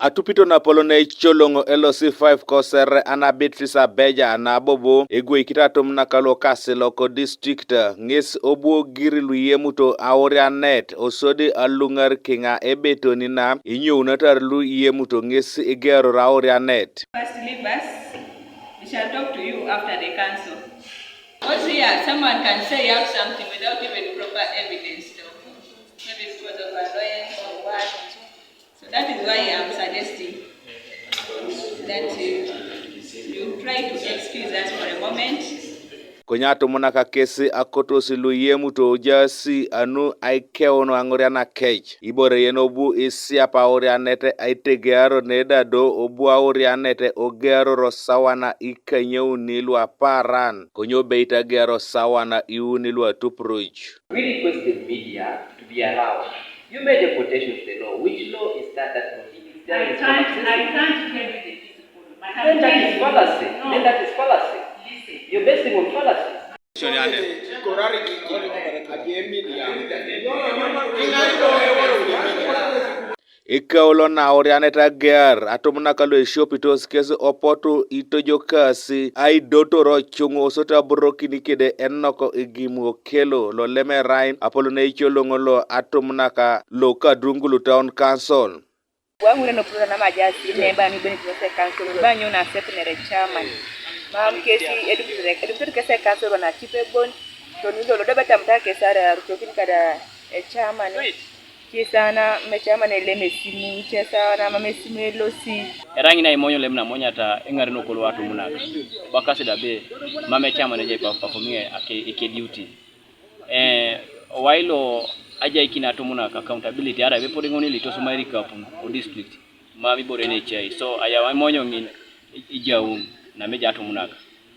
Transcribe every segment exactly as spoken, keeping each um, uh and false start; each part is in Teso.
Atupito napolo na ecoloŋ L C five kosere ana Beatrice Abeja nabobo egwoikit atum nakalu okasi loko district ŋes obu ogir luyemuto aurianet osodi aluŋar kiŋa ebetoni na inyounatar luyemuto ŋes egearor aurianet. First leave us. We shall talk to you after the council. Because here, someone can say you have something without even proper evidence. Maybe because of annoyance or what. So that is why I'm suggesting that you, you try to excuse us for a moment. Konye atumunak kes akotos luyemuto ojasi anu aikeun aŋurianakec. Ibore yen obu isiap aurianet aitegearo nedado obu aurianet ogearoro sawa na ikanyauni luapaaran, konye obeit agearo sawa na iuni luatupuruc. We requested media to be around. You made a quotation of the law. Which law is that that prohibits I journalists from can't, I accessing? Can't tell you the principle, but I'm Then that telling is you. Fallacy. No. Then that is fallacy. Listen. You're basing on fallacy. Ekaulo naurianet agear atumunak luesiopitos kes opotu itojokasi aidotor ocuŋ osot aburokin kede Enok Egim Okelo lolem erain apolon eicoloŋ lo atumunak lo Kadungulu Town Council. Bua ŋuren opuror nama ajaas member nu ibeni tuwese council ba nyo na sepinere chairman. Mam kesi edukitor edukitor kese council na chief ebon toni lolo dobe tamuta kesi ara rutokin kada e chairman. Kisana me chairman elem esimu chesana mam esimu elosi. Era ŋina imonyo lem na monyata eŋaren okolo atumunak bakasi dabe mam e chairman ejai performing eke duty. Eh, owai lo ajaikin atumunak accountability arai bepod ŋun ilitosomai ikapun o district mam ibore ne ecai. So ayau aimonyo ŋin ijaun nameja atumunak.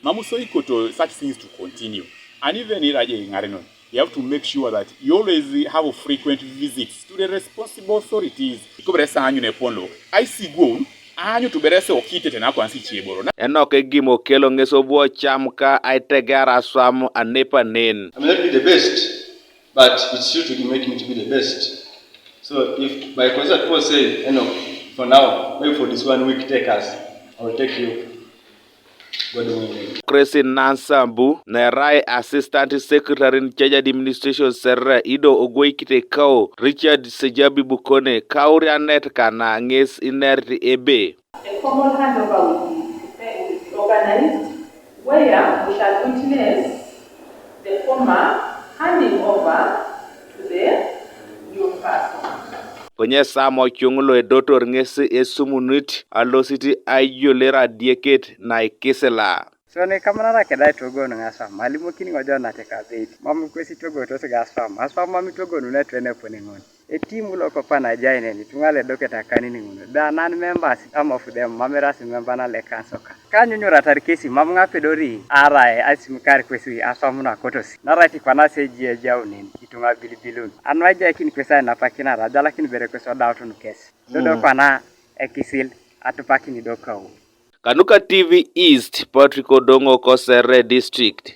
Mam so ikoto such things to continue. And even iraja iŋarenon, you have to make sure that you always have frequent visits to the responsible authorities. Ikobere sa anyun epon lo aisiguoun Aanyu tuberese okitete nakwansi ice iboro. Enok Egim Okelo ŋes obu ocam ka aitegear aswam anepanen. I may not be the best, but it's you to make me to be the best. So if by concept people say, Enoch, for now, maybe for this one week, take us, I will take you. Grace Nansambu, na erai Assistant Secretary in Charge Administration Serra, ido ogwoikite kau Richard Sejabi Bukone, kaurianet kana ŋes inerit ebe. A formal handover will be, will be organized where we shall witness the formal handing over to the new person. Konye Sam ocuŋ lo edotor ŋes esumunit alosit aijoler adieket naikisila. So nikamanara keda itogon ŋaswam, malimokini ŋojo natekabeit, mam kwesi itogotos gaswam, aswam mam itogonun etwen epone ŋon. Etimu lokopa najai neni, ituŋa ledoket akanin ŋun, da non members, some of them, mam erasi member nalekansoka. Kanyunyuratar kesi mam ŋapedori arai asimikar kwesi aswam nakotosi, narai tikwana seji ejaunen ituŋa bilibilun. Anu ajaikin kwesi ainapakinar, ajalakin bere kwesi odautun kes. Dodo kwana ekisil atupakini do kau. Kanuka T V East, Patrick Odongo, Kosere District.